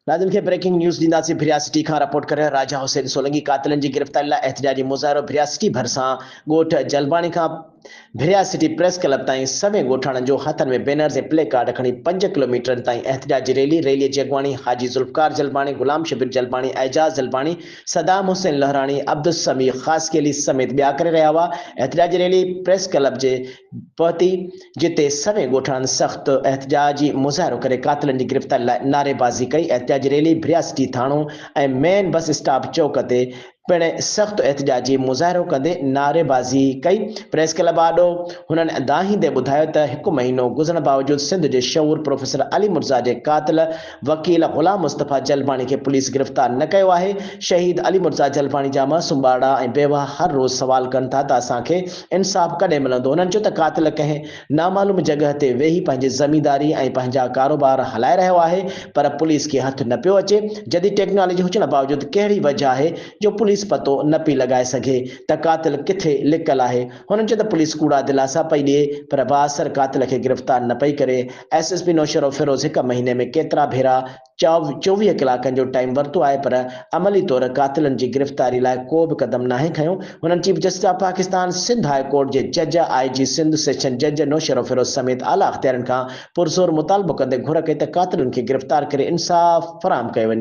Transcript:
ناظرين کي breaking news ڏينداسين ڀريا سٽي کان رپورٽ ڪري رهيو راجا حسين سولنگي قاتلن جي گرفتاري لاء احتجاجي مظاهرو ڀريا سٽي ڀرسان ڳوٺ جلباڻي کان ڀريا سٽي پريس ڪلب تائين سوين ڳوٺاڻن جو هٿن ۾ بينرز ۽ پلي ڪارڊ کڻي پنج ڪلوميٽرن تائين احتجاجي ريلي ريلي جي اڳواڻي حاجي ذوالفقار جلباڻي، غلام شبير جلباڻي، اعجاز جلباڻي، صدام حسين لهراڻي، عبدالسميع خاصخيلي سميت ٻيا ڪري رهيا هئا احتجاجي ريلي پريس ڪلب جي پهتي، جتي سوين ڳوٺاڻن سخت احتجاجي مظاهرو ڪري قاتلن جي گرفتاري لاء نعريبازي ڪئي، احتجاجي ريلي ڀرياسٽي ٿاڻو ۽ مين بس اسٽاپ چوڪ تي پڻ سخت احتجاجي مظاهرو ڪندي نعريبازي ڪئي، پريس ڪلب آڏو هنن دانهيندي ٻڌايو ته هڪ مهينو گذرڻ باوجود سنڌ جي شعور پروفيسر علي مرزا جي قاتل وڪيل غلام مصطفيٰ جلباڻي کي پوليس گرفتار نه ڪيو آهي، شهيد علي مرزا جلباڻي جا معصوم ٻارڙا ۽ بيواهه هر روز سوال ڪن ٿا ته اسان کي انصاف ڪڏهن ملندو؟ هنن چيو ته قاتل ڪنهن نامعلوم جڳهه تي ويهي پنهنجي زمينداري ۽ پنهنجا ڪاروبار هلائي رهيو آهي پر پوليس کي هٿ نه پيو اچي، جديد ٽيڪنالاجي هجڻ باوجود ڪهڙي وجهه آهي جو پوليس پتو نه پئي لڳائي سگهي ته قاتل ڪٿي لڪل آهي؟ هنن چيو ته پوليس ڪوڙا دلاسا پئي ڏئي پر بااثر قاتل کي گرفتار نه پئي ڪري، ايس ايس پي نوشهروفيروز هڪ مهيني ۾ ڪيترا ڀيرا 24 ڪلاڪن جو ٽائيم ورتو آهي پر عملي طور قاتلن جي گرفتاري لاء ڪو به قدم ناهي کنيو. هنن chief justice of Pakistan, Sindh high court جي جج، آء جي سنڌ، سيشن جج نوشهروفيروز سميت اعليٰ اختيارين کان پرزور مطالبو ڪندي گهر ڪئي ته قاتلن کي گرفتار ڪري انصاف فراهم ڪيو وڃي.